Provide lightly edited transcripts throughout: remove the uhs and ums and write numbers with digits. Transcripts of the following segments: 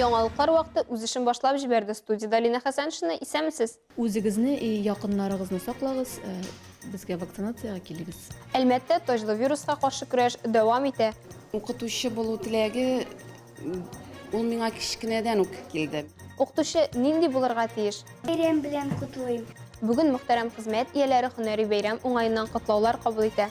Яңалыклар вакыты үз эшен башлап җибәрде. Студиядә Лина Хәсәншина, исәнмесез! Үзегезне и якыннарыгызны саклагыз, безгә вакцинациягә килегез. Әлмәттә таҗлы вируска каршы көрәш дәвам итә. Укытучы булу теләге ул миңа кечкенәдән үк килде. Укытучы нинди булырга тиеш? Бәйрәм белән котлыйм. Бүген мөхтәрәм хезмәт ияләре һөнәри бәйрәм уңаеннан котлаулар кабул итә.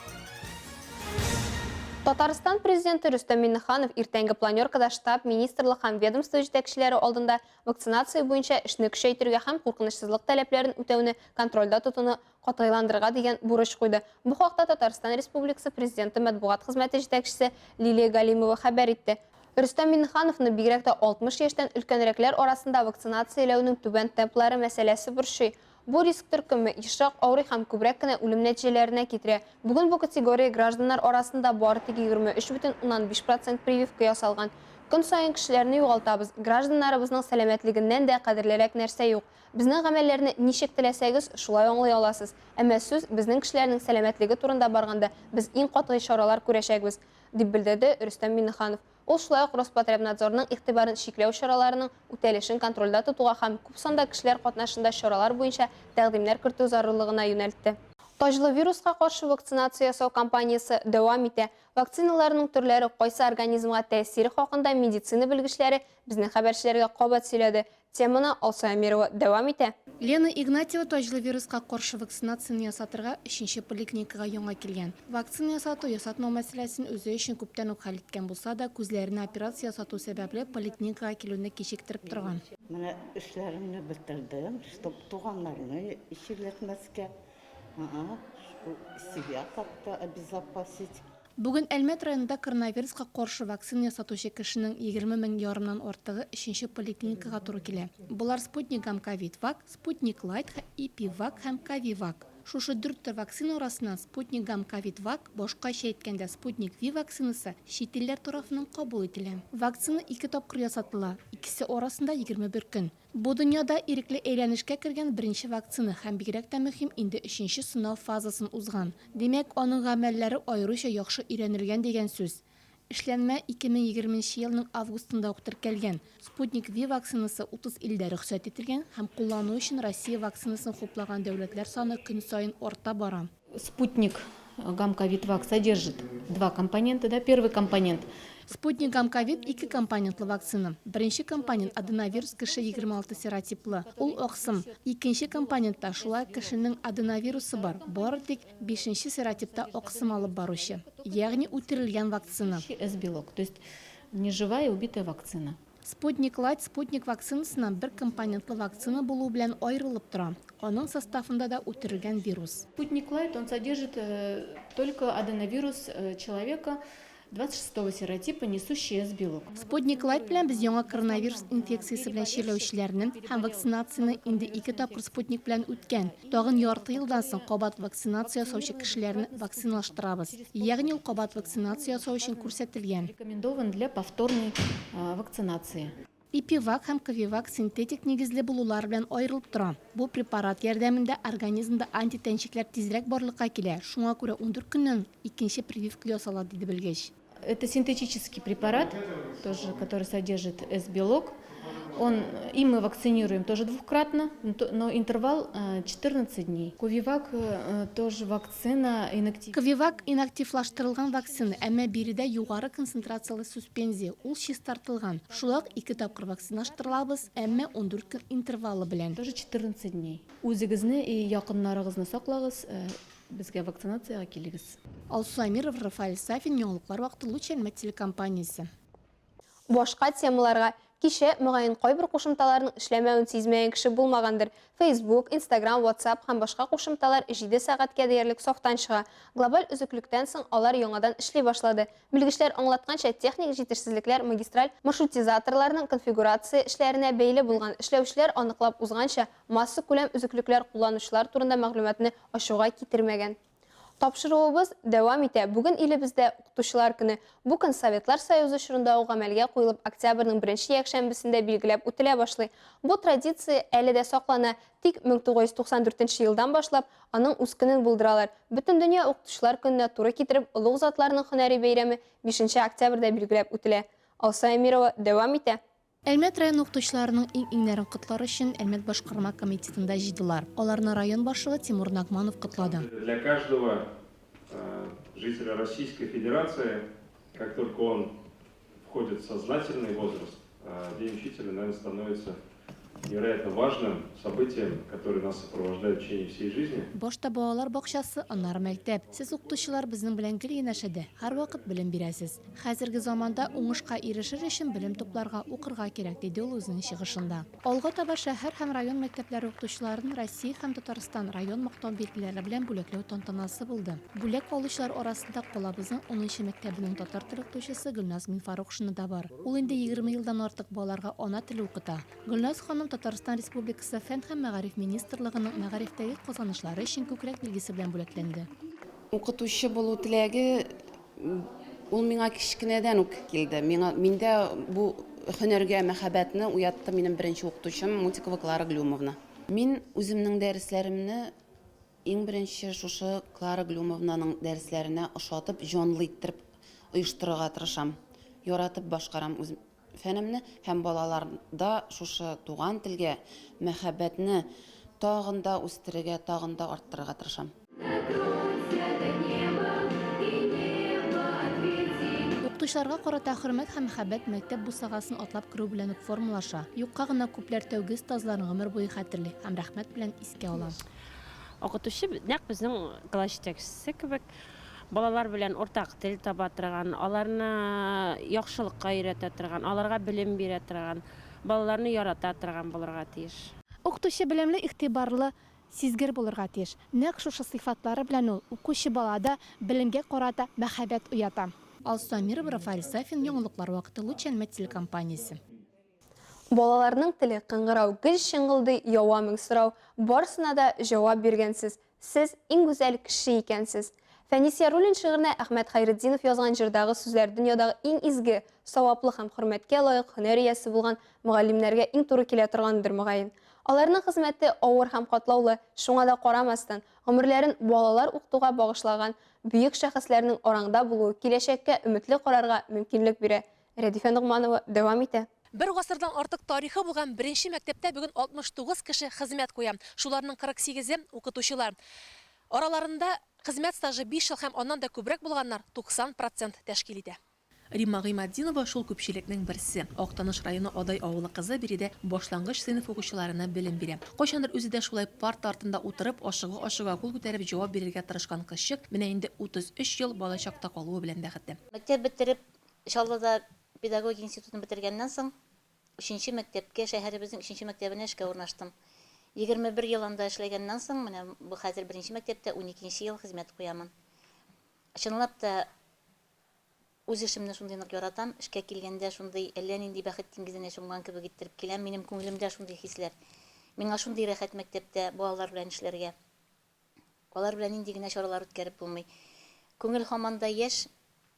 Татарстан Президенты Рөстәм Миңнеханов иртәнге планеркада штаб, министрлык һәм ведомство җитәкчеләре алдында вакцинация буенча эшне көчәйтергә һәм куркынычсызлык таләпләрен үтәүне контрольдә тотуны катгыйландырырга дигән бурыч куйды. Бу хакта Татарстан Республикасы Президенты матбугат хезмәте җитәкчесе Лилия Галимова хәбәр итте. Рөстәм Миңнехановны бигрәк тә 60 яшьтән өлкәнрәкләр арасында вакцинацияләүнең түбән темплары мәсьәләсе борчый. Бу риск төркеме ешрак авырый һәм күбрәк кенә үлем нәтиҗәләренә китерә. Бүген бу категория гражданнар арасында бары тик 23,5 процент прививка ясалган. Көн саен кешеләрне югалтабыз, гражданнарыбызның сәламәтлегеннән дә кадерлерәк нәрсә юк. Безнең гамәлләрне ничек теләсәгез, шулай аңлый аласыз. Әмма сүз безнең кешеләрнең сәламәтлеге турында барганда, без иң катгый чаралар күрәчәкбез, дип белдерде Рөстәм Миңнеханов. Ул шулай ук Роспотребнадзорның игътибарын чикләү чараларының үтәлешен контрольдә тотуга һәм күп санда кешеләр катнашында чаралар буенча тәкъдимнәр кертү зарурлыгына юнәлтте. Таҗлы вируска каршы вакцинация ясау кампаниясе дәвам итә. Вакциналарның төрләре кайсы организмга тәэсире хакында медицина белгечләре безнең хәбәрчеләргә кабат сөйләде. Теманы Алсу Әмирова дәвам итә. Лена Игнатьева таҗлы вируска каршы вакцинацияне ясатырга өченче поликлиникага яңа килгән. Вакцина ясату-ясатмау мәсьәләсен үзе өчен күптән үк хәл иткән булса да, күзләренә операция ясату сәбәпле, поликлиникага килүне кичектереп торган. Менә эшләремне бетердем, чтоб туганнарны чирләтмәскә, себя как-то обезопасить. Бүген Әлмәт районында коронавируска каршы вакцина ясатучы кешенең 20 мең ярымнан артыгы өченче поликлиникага туры килә. Болар Спутник Гам-Ковид Вак, Спутник Лайт, ИпиВак һәм КовиВак. Шушы дүрт төр вакцина арасыннан Спутник Гам-Ковид Вак, башкача әйткәндә, Спутник Ви вакцинасы чит илләр тарафыннан кабул ителә. Вакцина ике тапкыр ясатыла, икесе арасында 21 көн. Бу дөньяда ирекле әйләнешкә кергән беренче вакцина һәм бигрәк тә мөһим, инде өченче сынау фазасын узган. Димәк, аның гамәлләре аеруча яхшы өйрәнелгән дигән сүз. Эшләнмә 2020 нче елның августында ук теркәлгән. Спутник Ви вакцинасы 30 илдә рөхсәт ителгән һәм куллану өчен Россия вакцинасын хуплаган дәүләтләр саны көн саен арта бара. Спутник Гам-Ковид-Вак содержит два компонента, да, первый компонент. Спутник Гам-Ковид ике компонентлы вакцина. Беренче компонент аденовирус кеше 26 серотиплы, ул аксым. Икенче компонентта шулай ук кешенең аденовирусы бар, бары тик бишенче серотипта аксым алып баручы, ягъни үтерелгән вакцина. С-белок, то есть неживая убитая вакцина. Спутник Лайт Спутник вакцинасыннан бер компонентлы вакцина булуы белән аерылып тора. Аның составында да үтерелгән вирус. Спутник Лайт, он содержит только аденовирус человека 26 серотипа, несущий С-белок. Спутник Лайт белән без яңа коронавирус инфекциясе белән чирләүчеләрне һәм вакцинацияне инде ике тапкыр Спутник белән үткән, тагын ярты елдан соң кабат вакцинация ясаучы кешеләрне вакциналаштырабыз. Ягъни ул кабат вакцинация ясау өчен күрсәтелгән. Рекомендован для повторной вакцинации. ЭпиВак һәм КовиВак синтетик нигезле булулары белән аерылып тора. Бу препарат ярдәмендә организмда антитәнчекләр тизрәк барлыкка килә, шуңа күрә 14 көннән икенче прививка ясала, диде белгеч. Это синтетический препарат, тоже, который содержит С-белок. Он, им мы вакцинируем тоже двукратно, но интервал 14 э, дней. Ковивак э, тоже вакцина инактив. Ковивак инактивлаштырылган вакцина, әмма биредә югары концентрацияле суспензия, ул чистартылган. Шулай ук ике тапкыр вакциналаштырылабыз, әмма 14 көн интервалы белән. Тоже 14 дней. Үзегезне и якыннарыгызны саклагыз, э, безгә вакцинациягә килегез. Алсу Әмиров, Рафаэль Сафин, Яңалыклар вакыты, Луч Әлмәт телекомпаниясе. Башка темаларга. Кичә, мөгаен, кайбер кушымталарның эшләмәвен сизмәгән кеше булмагандыр. Facebook, Instagram, WhatsApp һәм башка кушымталар җиде сәгатькә диярлек сафтан чыга. Глобаль өзеклектән соң алар яңадан эшли башлады. Белгечләр аңлатканча, техник җитешсезлекләр магистраль маршрутизаторларның конфигурация эшләренә бәйле булган. Эшләүчеләр аныклап узганча, массакүләм өзеклекләр кулланучылар турында мәгълүматны ачуга китермәгән. Тапшыруыбыз дәвам итә. Бүген илебездә Укытучылар көне. Бу көн Советлар Союзы чорында ук гамәлгә куелып, октябрьнең беренче якшәмбесендә билгеләп үтелә башлый. Бу традиция әле дә саклана, тик 1994 нче елдан башлап аның үз көнен булдыралар. Бөтендөнья укытучылар көненә туры китереп, олуг затларның һөнәри бәйрәме бишенче октябрьдә билгеләп үтелә. Алсу Әмирова дәвам итә. Әлмәт районы укытучыларының иң-иңнәрен котлар өчен Әлмәт башкарма комитетында җыйдылар. Аларны район башлыгы Тимур Нагманов котлады. Для каждого жителя Российской Федерации, как только он входит в сознательный возраст, День учителя, наверное, становится невероятно важным событием, которое нас сопровождает в течение всей жизни. Башта балалар бакчасы, аннары мәктәп. Сез, укытучылар, безнең белән гел янәшәдә, һәрвакыт белем бирәсез. Хәзерге заманда уңышка ирешер өчен белем тупларга, укырга кирәк, диде ул үзенең чыгышында. Алга таба шәһәр һәм район мәктәпләре укытучыларын Россия һәм Татарстан район мактау билгеләре белән бүләкләү тантанасы булды. Бүләк алучылар арасында калабызның унынчы мәктәбенең татар теле укытучысы Гөлназ Минфарухшина да бар. Ул инде 20 елдан артык балаларга ана теле укыта. Гөлназ ханым Татарстан Республикасы Фән һәм мәгариф министрлыгының мәгарифтәге казанышлары өчен күкрәк билгесе белән бүләкләнде. Укытучы булу теләге ул миңа кечкенәдән үк килде. Миңа миндә бу һөнәргә мәхәббәтне уятты минем беренче укытучым Мутикова Клара Глюмовна. Мин үземнең дәресләремне иң беренче шушы Клара Глюмовнаның дәресләренә ошатып, җанлы иттереп оештырырга тырышам. Яратып башкарам үз фәнемне һәм балаларда шушы туган телгә мәхәббәтне тагын да үстерергә, тагын да арттырырга тырышам. Укытучыларга карата хөрмәт һәм мәхәббәт мәктәп бусагасын атлап керү белән үк формалаша. Юкка гына күпләр тәүге остазларын гомер буе хәтерли һәм рәхмәт белән искә ала. Укытучы нәкъ безнең класс җитәкчесе кебек, балалар белән уртак тел таба торган, аларны яхшылыкка өйрәтә торган, аларга белем бирә торган, балаларны ярата торган булырга тиеш. Укытучы белемле, игътибарлы, сизгер булырга тиеш. Нәкъ шушы сыйфатлары белән ул укучы балада белемгә карата мәхәббәт уята. Алсу Әмирова, Рафаэль Сафин, Яңалыклар вакыты, Луч Әлмәт телекомпаниясе. Балаларның теле кыңгырау, гел чыңгылдый, ява мең сорау. Барысына да җавап биргәнсез. Сез, иң гүзәл кеше икәнсез. Фәнис Яруллин шигыренә Әхмәт Хәйретдинов язган җырдагы сүзләр дөньядагы иң изге, саваплы һәм хөрмәткә лаек һөнәр иясе булган мөгаллимнәргә иң туры килә торгандыр, мөгаен. Аларның хезмәте авыр һәм катлаулы, шуңа да карамастан, гомерләрен балалар укытуга багышлаган бөек шәхесләрнең араңда булуы киләчәккә өметле карарга мөмкинлек бирә. Рәдифә Ногманова дәвам итә. Бер гасырдан артык тарихы булган беренче мәктәптә бүген 69 кеше хезмәт куя. Шуларның 48-е, укытучылар. Араларында хезмәт стажы биш ел һәм аннан да күбрәк булганнар 90 процент тәшкил итә. Римма Гыйматдинова шул күпчелекнең берсе. Актаныш районы Адай авылы кызы биредә башлангыч сыйныф укучыларына белем бирә. Кайчандыр үзе дә шулай парта артында утырып, ашыга-ашыга кул күтәреп җавап бирергә тырышкан кызчык менә инде 33 ел балачакта калуы белән бәхетле. Мәктәп бетереп, Чаллыда педагогия институтын бетергәннән соң, өченче мәктәпкә, шәһәребезнең өченче мәктәбенә эшкә урнаштым. 21 ел анда эшләгәннән соң, менә бу хәзер беренче мәктәптә уникенче ел хезмәт куямын. Чынлап та, үз эшемне шундый нык яратам, эшкә килгәндә шундый әллә нинди бәхет диңгезенә чумган кебек иттереп киләм, минем күңелемдә шундый хисләр. Миңа шундый рәхәт мәктәптә балалар белән эшләргә. Алар белән нинди генә чаралар үткәреп булмый. Күңел һаман да яшь,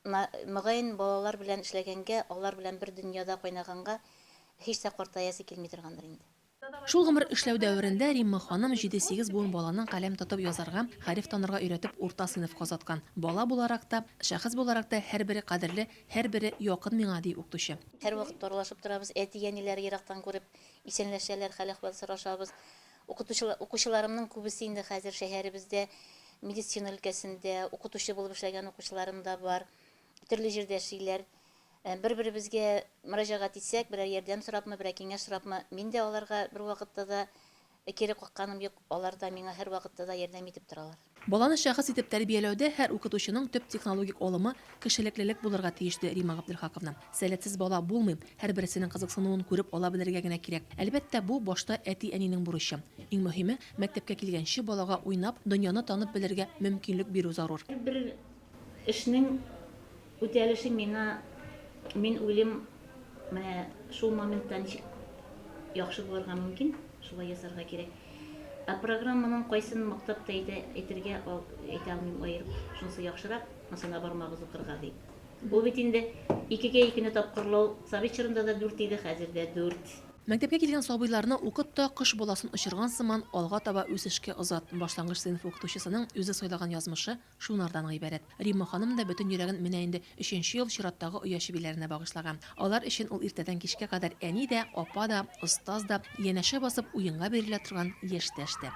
мөгаен, балалар белән эшләгәнгә, алар белән бер дөньяда кайнаганга һич тә картаясы килми торгандыр инде. Шул гомер эшләү дәверендә Римма ханым җиде-сигез буын баланың каләм тотып язарга, хәреф танырга өйрәтеп урта сыйныфка озаткан. Бала буларак та, шәхес буларак та һәрбере кадерле, һәрбере якын миңа, ди укытучы. Һәрвакыт аралашып торабыз, әти-әниләре ерактан күреп исәнләшәләр, хәл-әхвәл сорашабыз. Укытучылар, укучыларымның күбесе инде хәзер шәһәребездә медицина өлкәсендә укытучы булып эшләгән укучыларым да бар. Төрле җирдә эшлиләр. Бер-беребезгә мөрәҗәгать итсәк, берәр ярдәм сорапмы, берәр киңәш сорапмы, мин дә аларга бервакытта да кире какканым юк, алар да миңа һәрвакытта да ярдәм итеп торалар. Баланы шәхес итеп тәрбияләүдә һәр укытучының төп технологик алымы кешелеклелек булырга тиеш, ди Римма Габделхаковна. Сәләтсез бала булмый, һәрберсенең кызыксынуын күреп ала белергә генә кирәк. Әлбәттә, бу, башта әти-әнинең бурычы. Иң мөһиме, мәктәпкә килгәнче балага уйнап, дөньяны танып белергә мөмкинлек бирү зарур. Һәрбер Эшнең үтәлеше миңа, мин уйлыйм, менә шул моментта ничек яхшы булырга мөмкин, шулай ясарга кирәк. Ә программаның кайсын мактап та әйтә, әйтергә әйтә алмыйм аерып, шунысы яхшырак, монысына бармагыз укырга дип. Ул бит инде икегә икене тапкырлау, совет чорында да дүрт иде, хәзер дә дүрт. Мәктәпкә килгән сабыйларны укыт та, кош баласын очырган сыман, алга таба үсешкә озат. Башлангыч сыйныф укытучысының үзе сайлаган язмышы шунардан гыйбарәт. Римма ханым да бөтен йөрәген менә инде өченче ел чираттагы оя чебиләренә багышлаган. Алар өчен ул иртәдән кичкә кадәр әни дә, апа да, остаз да, янәшә басып уенга бирелә торган яшьтәш тә.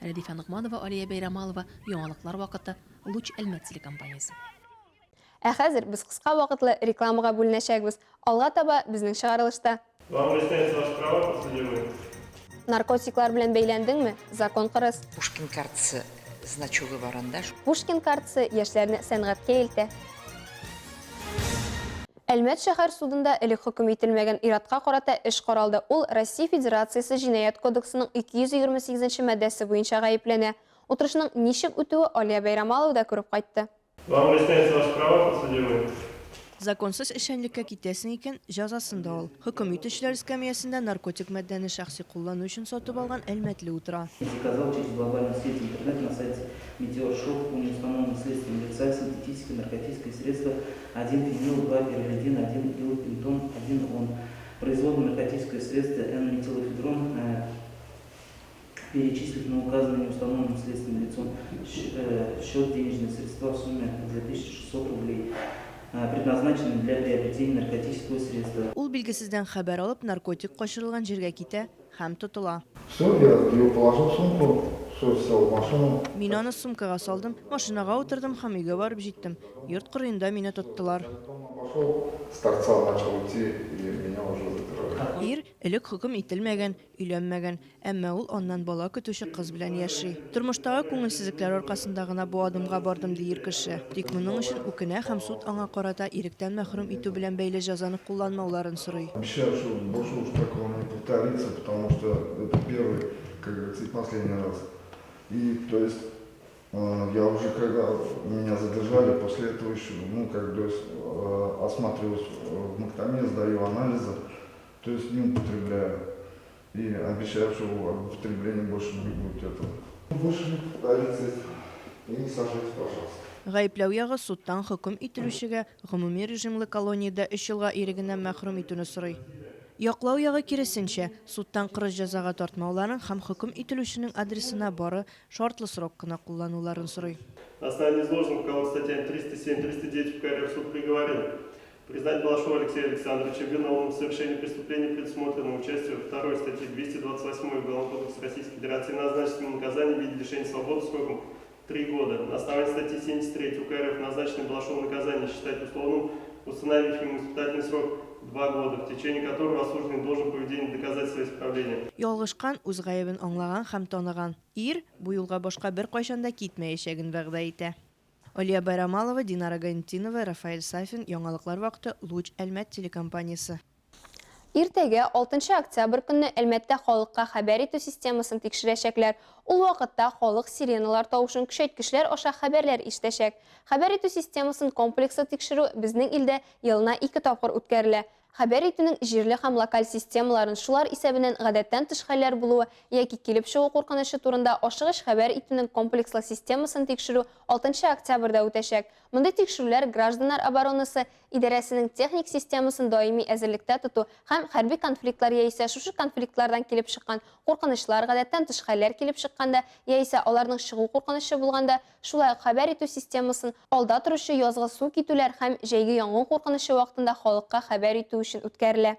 Рәдифә Ногманова, Алия Бәйрәмалова, Яңалыклар вакыты, Луч Әлмәт телекомпаниясе. Ә хәзер без кыска вакытлы рекламага бүленәчәкбез. Алга таба безнең чыгарылышта. Вам выясняются ваши права, подсудимый. Наркотиклар белән бәйләндеңме? Закон кырыс. Пушкин картасы значогы бар анда. Пушкин картасы яшьләрне сәнгатькә илтә. Әлмәт шәһәр судында элек хөкем ителмәгән ир-атка карата эш каралды. Ул Россия Федерациясе Җинаять кодексының 228 нче маддәсе буенча гаепләнә. Утырышның ничек үтүе Алия Бәйрамалова да күреп кайтты. Вам выясняются ваши права, подсудимый. Законсыз эшчәнлеккә китәсең икән, җәзасын да ал. Хөкем итүчеләр эскәмиясендә наркотик матдәне шәхси куллану өчен сатып алган әлмәтле утыра. Заказал через глобальную сеть интернет на сайте Метеор Шоп у неустановленного следствием лица синтетическое наркотическое средство 1 фенил, 2 пирролидин, 1 илопентон, 1 он. Производное наркотическое средство N-метилэфедрон перечислив на указанный неустановленным следственным лицом счет денежные средства в сумме 2600 рублей, предназначенные для приобретения наркотического средства. Ул билгесездән хәбәр алып, наркотик качырылган җиргә китә һәм тотыла. Все, я ее положил в сумку, все, сел в машину. Мин аны сумкага салдым, машинага утырдым һәм өйгә барып җиттем. Йорт кырыенда мине тоттылар. Пошел, с торца начал идти, и меня уже задержали. Ир элек хөкем ителмәгән, Өйләнмәгән, әмма ул аннан бала көтүче кыз белән яши. Тормыштагы күңелсезлекләр аркасында гына бу адымга бардым, ди ир кеше. Тик моның өчен үкенә һәм суд аңа карата иректән мәхрүм итү белән бәйле җәзаны кулланмауларын сорый. Обещаю, что больше уж такого не повторится, потому что это первый, как говорится, и последний раз. И, то есть, я уже когда меня задержали, после этого еще, ну, как бы, то есть, осматриваюсь в Мактаме, сдаю анализы, то есть не употребляю. И обещаю, что употребления больше не будет этого. Больше не повторится и не сажайте, пожалуйста. Гаепләү ягы судтан хөкем ителүчегә гомуми режимлы колониядә өч елга ирегеннән мәхрүм итүне сорый. Яклау ягы, киресенчә, судтан кырыс җәзага тартмауларын һәм хөкем ителүченең адресына бары шартлы срок кына куллануларын сорый. На основании изложенного в уголовных статьями 307, 309 УК РФ суд приговорил признать Балашова Алексея Александровича виновным в совершении преступления, предусмотренного частью 2 статьи 228 Уголовного кодекса Российской Федерации, назначить ему наказание в виде лишения свободы сроком 3 года. На основании статьи 73 УК РФ назначенное Балашову наказание считать условным, установив ему испытательный срок 2 года, в течение которого осужденный должен поведением доказать свои исправления. Ялгышкан, үз гаебен аңлаган һәм таныган ир бу юлга башка беркайчан да китмәячәген вәгъдә итә. Алия Байрамалова, Динара Гайнетдинова, Рафаэль Сафин, Яңалыклар вакыты, Луч, Әлмәт телекомпаниясе. Иртәгә, алтынчы октябрь көнне Әлмәттә халыкка хәбәр итү системасын тикшерәчәкләр. Ул вакытта халык сиреналар тавышын көчәйткечләр аша хәбәрләр ишетәчәк. Хәбәр итү системасын комплекслы тикшерү безнең илдә елына ике тапкыр үткәрелә. Хәбәр итүнең җирле һәм локаль системаларын, шулар исәбеннән гадәттән тыш хәлләр булуы яки килеп чыгу куркынычы турында ашыгыч хәбәр итүнең комплекслы системасын тикшерү алтынчы октябрьдә үтәчәк. Мондый тикшерүләр гражданнар оборонасы идарәсенең техник системасын даими әзерлектә тоту һәм хәрби конфликтлар яисә шушы конфликтлардан килеп чыккан куркынычлар, гадәттән тыш хәлләр килеп чыкканда яисә аларның чыгу куркынычы булганда, Шулай ук хәбәр итү системасын алда торучы язгы су китүләр һәм җәйге янгын куркынычы вакытында халыкка хәбәр итү өчен үткәрелә.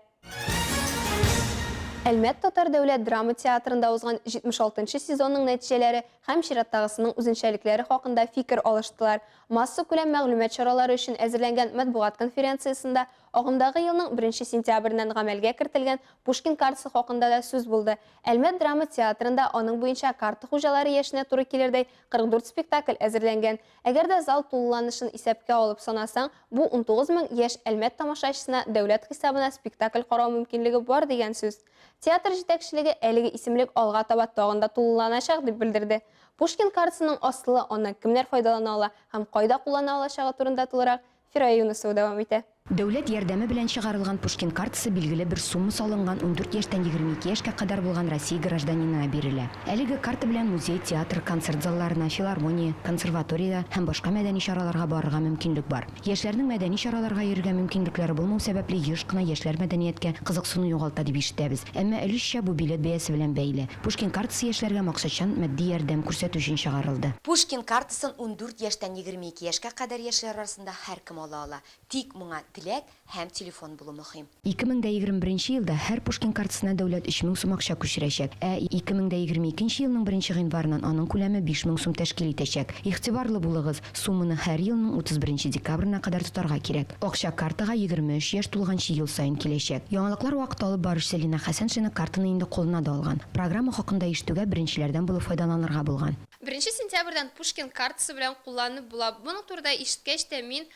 Әлмәт татар дәүләт драма театрында узган 76 нчы сезонның нәтиҗәләре һәм чираттагысының үзенчәлекләре хакында фикер алыштылар. Массакүләм мәгълүмат чаралары өчен әзерләнгән матбугат конференциясендә агымдагы елның беренче сентябреннән гамәлгә кертелгән Пушкин картасы хакында да сүз булды. Әлмәт драма театрында аның буенча карта хуҗалары яшенә туры килердәй 44 спектакль әзерләнгән. Әгәр дә зал тулыланышын исәпкә алып санасаң, бу 19 мең яшь Әлмәт тамашачысына дәүләт хисабына спектакль карау мөмкинлеге бар дигән сүз. Театр җитәкчелеге әлеге исемлек алга таба тагын да тулыланачак дип белдерде. Пушкин картасының асылы, аннан кемнәр файдалана ала һәм кайда куллана алачагы турында тулырак Фирая Юнысова дәвам итә. Дәүләт ярдәме белән чыгарылган Пушкин картасы билгеле бер сумма салынган 14 яшьтән 22 яшькә кадәр булган Россия гражданинына бирелә. Әлеге карта белән музей, театр, концерт залларына, филармония, консерваториягә һәм башка мәдәни чараларга барырга мөмкинлек бар. Яшьләрнең мәдәни чараларга йөрергә мөмкинлекләре булмау сәбәпле, еш кына яшьләр мәдәнияткә кызыксыну югалта дип ишетәбез. Әмма өлешчә бу билет бәясе белән бәйле. Пушкин картасы яшьләргә максатчан матди ярдәм күрсәтү өчен чыгарылды. Пушкин картасын 14 яшьтән 22 яшькә кадәр яшьләр арасында һәркем ала ала. Тик моңа теләк һәм телефон булу мөһим. 2021 елда һәр Пушкин картасына дәүләт 3000 сум акча күчерәчәк, ә 2022 елның беренче гыйнварыннан аның күләме 5000 сум тәшкил итәчәк. Игътибарлы булыгыз, сумманы һәр елның 31 декабренә кадәр тотарга кирәк. Акча картага 23 яшь тулганчы ел саен киләчәк. Яңалыклар вакыты алып баручысы Лина Хәсәншина картаны инде кулына да алган. Программа хакында ишетүгә беренчеләрдән булып файдаланырга булган. Беренче сентябрьдән Пушкин картасы белән кулланып була. Моның турыда ишеткәч тә мин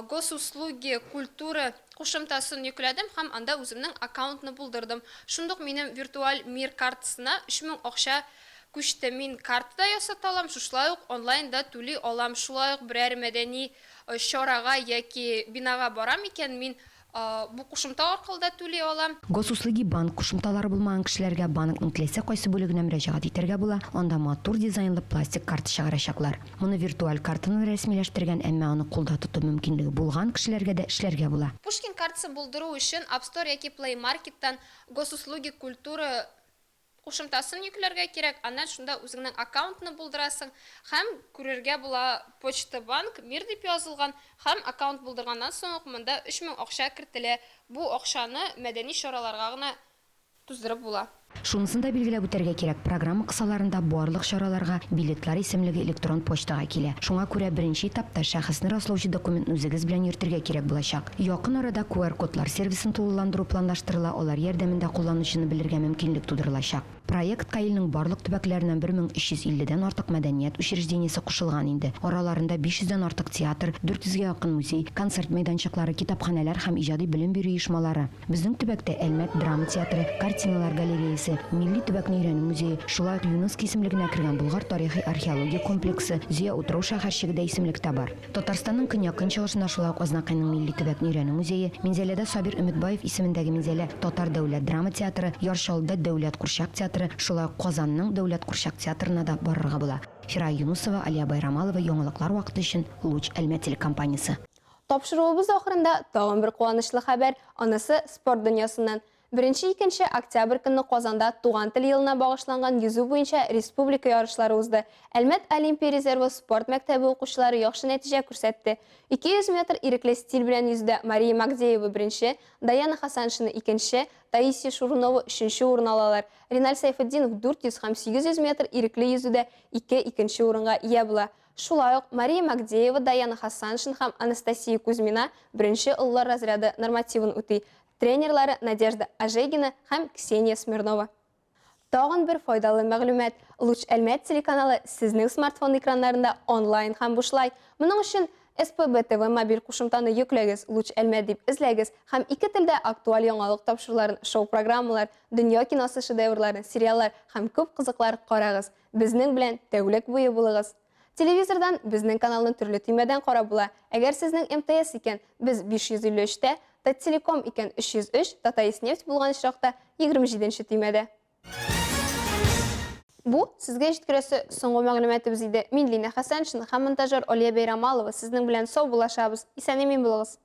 Госуслуги культура кушымтасын йөкләдем һәм анда үземнең аккаунтны булдырдым. Шундук минем виртуаль Мир картасына 3000 акча күчте. Мин карта да ясата алам, шушылай ук онлайн да түли алам. Шулай ук берәр мәдәни чарага яки бинага барам икән, мин Бу кушымта аркылы да түли алам. Госуслуги банк кушымталары булмаган кешеләргә банкның теләсә кайсы бүлегенә мөрәҗәгать итәргә була, анда матур дизайнлы пластик карта чыгарачаклар. Моны виртуаль картаны рәсмиләштергән, әмма аны кулда тоту мөмкинлеге булган кешеләргә дә эшләргә була. Пушкин картасын булдыру өчен App Store яки Play Market-тан Госуслуги культура Кушымтасын йөкләргә кирәк, аннан шунда үзеңнең аккаунтны булдырасың һәм күрергә була Почта банк, Мир дип язылган һәм аккаунт булдырганнан соң ук монда 3000 акча кертелә, бу акчаны мәдәни чараларга гына туздырып була. Шунысын да билгеләп үтәргә кирәк, программа кысаларында барлык чараларга билетлар исемлеге электрон почтага килә. Шуңа күрә беренче этапта шәхесне раслаучы документны үзегез белән йөртергә кирәк булачак. Якын арада QR-кодлар сервисын тулыландыру планлаштырыла, алар ярдәмендә кулланучыны белергә мөмкинлек тудырылачак. Проектка илнең барлык төбәкләреннән 1350 дән артык мәдәният учреждениесе кушылган инде. Араларында 500 дән артык театр, 400 гә якын музей, концерт мәйданчыклары, китапханәләр һәм иҗади белем бирү оешмалары. Безнең төбәктә Әлмәт драма театры, картиналар галереясе, милли төбәкне өйрәнү музее, шулай ук ЮНЕСКО исемлегенә кергән Болгар тарихи-археология комплексы, Зөя утрау-шәһәрчеге дә исемлектә бар. Татарстанның көньяк-көнчыгышында шулай ук Азнакайның милли төбәкне өйрәнү музее, Минзәләдә Сабир Өметбаев исемендәге Минзәлә татар дәүләт драма театры, Яр Чаллыда дәүләт курчак театры, шулай ук Казанның дәүләт курчак театрына да барырга була. Фирая Юнысова, Алия Байрамалова, Яңалыклар вакыты өчен, Луч, Әлмәт телекомпаниясе. Тапшыруыбыз ахырында тагын бер куанычлы хәбәр, анысы спорт дөньясыннан. Беренче-икенче октябрь көнне Казанда Туган тел елына багышланган йөзү буенча республика ярышлары узды. Әлмәт Олимпия резервы спорт мәктәбе укучылары яхшы нәтиҗә күрсәтте. 200 метр ирекле стиль белән йөзүдә Мария Магдеева беренче, Даяна Хасаншина икенче, Таисия Шурунова өченче урын алалар. Риналь Сәйфетдинов 400 һәм 800 метр ирекле йөзүдә ике икенче урынга ия була. Шулай ук Мария Магдеева, Даяна Хасаншина һәм Анастасия Кузьмина беренче олылар разряды нормативын үти. Тренерлары Надежда Ожегина һәм Ксения Смирнова. Тагын бер файдалы мәгълүмат, Луч Әлмәт телеканалы сезнең смартфон экраннарында онлайн һәм бушлай. Моның өчен SPB TV мобиль кушымтаны йөкләгез, Луч Әлмәт дип эзләгез һәм ике телдә актуаль яңалык тапшыруларын, шоу-программалар, дөнья киносы шедеврларын, сериаллар һәм күп кызыклар карагыз. Безнең белән тәүлек буе булыгыз! Телевизордан безнең каналны төрле төймәдән карап була. Әгәр сезнең МТС икән, без 553 тә, Таттелеком икән 303, Татаиснефть булган очракта 27 нче төймәдә. Бу, сезгә җиткерәсе соңгы мәгълүматыбыз иде. Мин Лина Хәсәншина һәм монтажер Алия Бәйрамалова сезнең белән саубуллашабыз. Исән-имин булыгыз!